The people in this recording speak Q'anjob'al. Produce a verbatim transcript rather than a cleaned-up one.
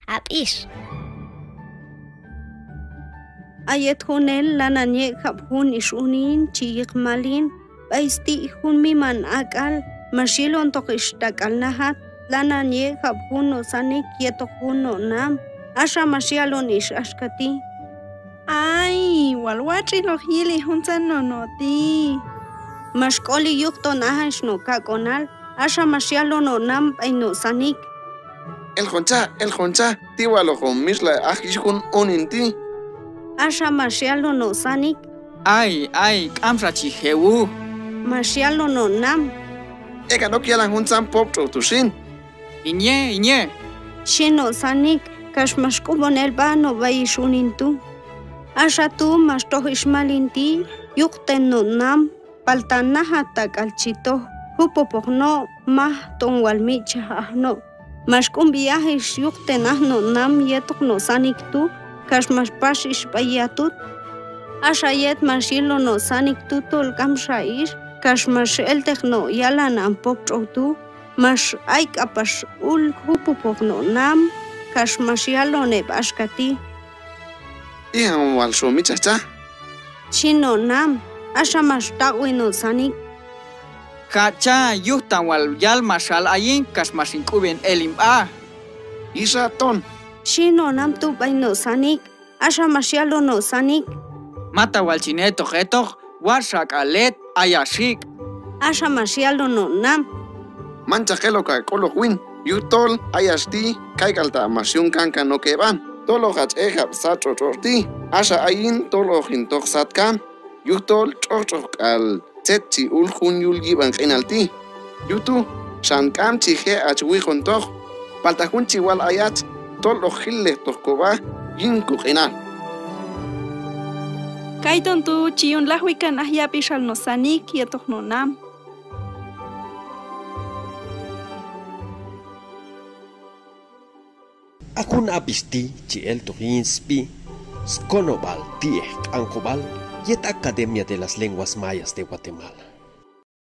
ab'ix. A yet junel lanan yek' jab' jun ix unin chi yiq Malin b'ay sti' jun miman ak'al, max yilontoq ix tak'al najat, lanan yek' jab' jun no' sanik yetoq jun no' nam. Axa max yalon ix axka ti': Ay, wal watx'iloq yili juntzan no' no' ti'. Max k'oli yujton aj ix no' kak'onal. Axa max yalon no' nam b'ay no' sanik: Elqon cha, elqon cha, ti' wal hoqon mitx'lay aj yujun unin ti'. Axa max yalon no' sanik: Ay, ay, k'amxa chi je' wuj. Max yalon no' nam: Ekan ok yalan juntzan pop tx'ow tu' xin. Inye, inye, xhi no' sanik, kax max k'ub'on el b'a no' b'ay ix unin tu'. Axa tu' max toj ix Malin ti' yuqten no' nam, palta najat tak'al chi toj jupupoq no', maj ton wal mitx'chaj aj no'. Max k'unb'i aj ix yuqten aj no' nam yetoq no' sanik tu', kax max pax ix b'ay yatut. Axa yet max yilon no' sanik tu' tol k'amxa ix, kax max elteq no' yalan an pop tx'ow tu', max ay k'apax ul jupupoq no' nam, kax max yalon heb' axka ti': Ijan wal xo mitx'chaj cha, xhi no' nam. Axa max taq'wi no' sanik: Jatx'a, yujtan wal yal max hal ayin kax max hin k'ub'en el hin b'a, xhi xa ton, xhi no' nam tu' b'ay no' sanik. Axa max yalon no' sanik: Mata wal chin etoq etoq, watx' xak'al het, ayach xik'. Axa max yalon no' nam: Manchaq eloq ha k'ul hoq win, yujtol ayach ti' kayk'al ta' max yun kankan ok heb'an, tol hoq hach ejab' sat tx'otx' tx'otx' ti'. Axa ayin tol hoq hin toj satkan, yujtol tx'oq tx'oq k'al tzet chi ul jun yul yib'an q'inal ti'. Yuj tu' xan k'am chi je' hach wiqontoq, palta jun chi wal ayach tol hoq jil lejtoq kob'a yin koq'inal. Kayton tu' chi yun lajwi kan aj yab'ixal no' sanik yetoq no' nam. A jun ab'ix ti' chi eltoq yin sb'i Skonob'al Ti'ej Q'anjob'al yet Academia de las Lenguas Mayas de Guatemala.